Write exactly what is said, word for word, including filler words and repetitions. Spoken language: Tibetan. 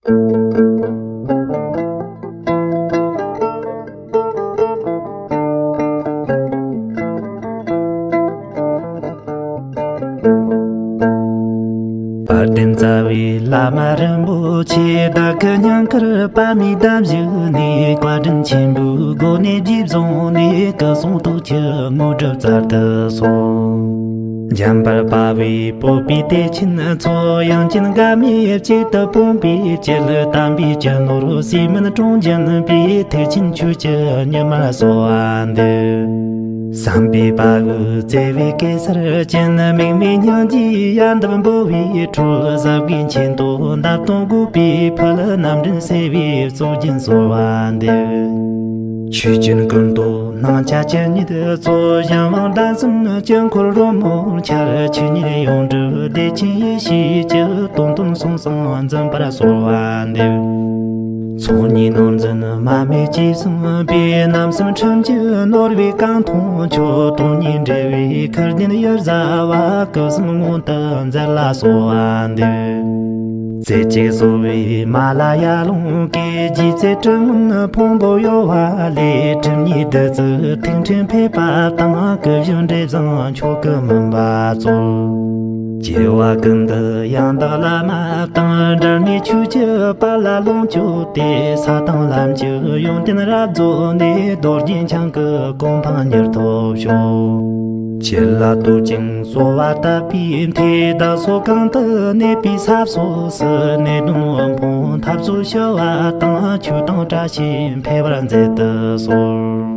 དཔལ་ལྡན་རྩ་བའི་བླ་མ་རིན་པོ་ཆེ། བདག་གི་སྙིང་ཁར་པདྨའི་འདབ་བཞུགས་ནས། བཀའ་དྲིན་ཆེན་པོའི་སྒོ་ནས་རྗེས་བཟུང་ནས། སྐུ་གསུང་ཐུགས་ཀྱི་དངོས་གྲུབ་སྩལ་དུ་གསོལ། འཇམ་དཔལ་དཔའ་བོས་བོད་པའི་བདེ་ཆེན་ཚོགས། དབྱངས་ཅན་དགའ་མོས་གཅིག་ཏུ་བསྐུལ་བའི་ཕྱིར། དམ་པའི་སྤྱི་ནོར་ཟས་མིན་གྲོང་འཇུག་པའི། ཐེག་ཆེན་ཆོས་ཀྱི་ཉི་མར་གསོལ་བ་འདེབས། བསམ་པའི་དཔའ་བོས་བརྩེ་བའི་གེ་སར་ཅན། དམིགས་མེད་སྙིང་རྗེའི་ཡལ་འདབ་འབུལ་བའི་ཁྲོད། ཟབ་དགའི་མཆེད་གཏོར་འདབ་སྟོང་དགུག་པའི་ཕུལ། རྣམ་འདྲེན་སེལ་བའི་གཙུག་རྒྱན་གསོལ་བ་འདེབས། ཆོས་ཀྱི་ཀུན་རྟོག་སྣང་ཆ་ཇི་སྙེད་གཙོ། གཞན་དབང་ཟླ་གསུམ་དཀྱིལ་འཁོར་རོལ་མོར་འཆར། ཆོས་ཉིད་ཡོངས་གྲུབ་བདེ་ཆེན་ཡེ་ཤེས་ཀྱི། དོན་དམ་སོང་སང་འཛིན་པར་གསོལ་བ་འདེབས། ཚོགས་གཉིས་ནོར་འཛིན་མ་རྨོས་ཅེས་གསུངས་པའི། རྣམ་གསུམ་ཁྲིམས་ཀྱི་ནོར་བུའི་རྐང་འཐུང་མཆོག། སྟོང་ཉིད་འབྲེལ་བའི་ཁུར་ལྡན་གཡུལ་བཟའ་བ། སྐུ་གསུམ་མངོན་དུ་མཛད་ལ་གསོལ་བ་འདེབས། རྩེ་གཅིག་བཟོ་བའི་མ་ལ་ཡ་ལུང་གིས། རྗེ་བཙུན་དྲི་ངན་ཕུང་པོ་གཡོ་བ་ལས། ཁྲིམས་གཉིས་བདུད་རྩི་ཐིག་ཕྲེང་ཕེབས་པ་དང་། སྐུ་བཞི་འབྲས་བཟང་མཆོག་གི་མུན་པ་རྩོལ། སྐྱེ་བ་ཀུན་ཏུ་ཡང་དག་བླ་མ་དང་། འབྲལ་མེད་ཆོས་ཀྱི་དཔལ་ལ་ལོངས་སྤྱོད་དེ། ས་དང་ལམ་གྱི་ཡོན་ཏན་རབ་རྫོགས་ནས། རྡོ་རྗེ་འཆང་གི་གོ་འཕང་མྱུར་ཐོབ་ཤོག། ཆོས་ལ་བསྟོད་ཅིང་གསོལ་བ་བཏབ་པའི་མཐུས། བདག་སོགས་གང་དུ་གནས་པའི་ས་ཕྱོགས་སུ། ནད་གདོན་དབུལ་ཕོངས་འཐབ་རྩོད་ཞི་བ་དང་། ཆོས་དང་བཀྲ་ཤིས་འཕེལ་བར་མཛད་དུ་གསོལ།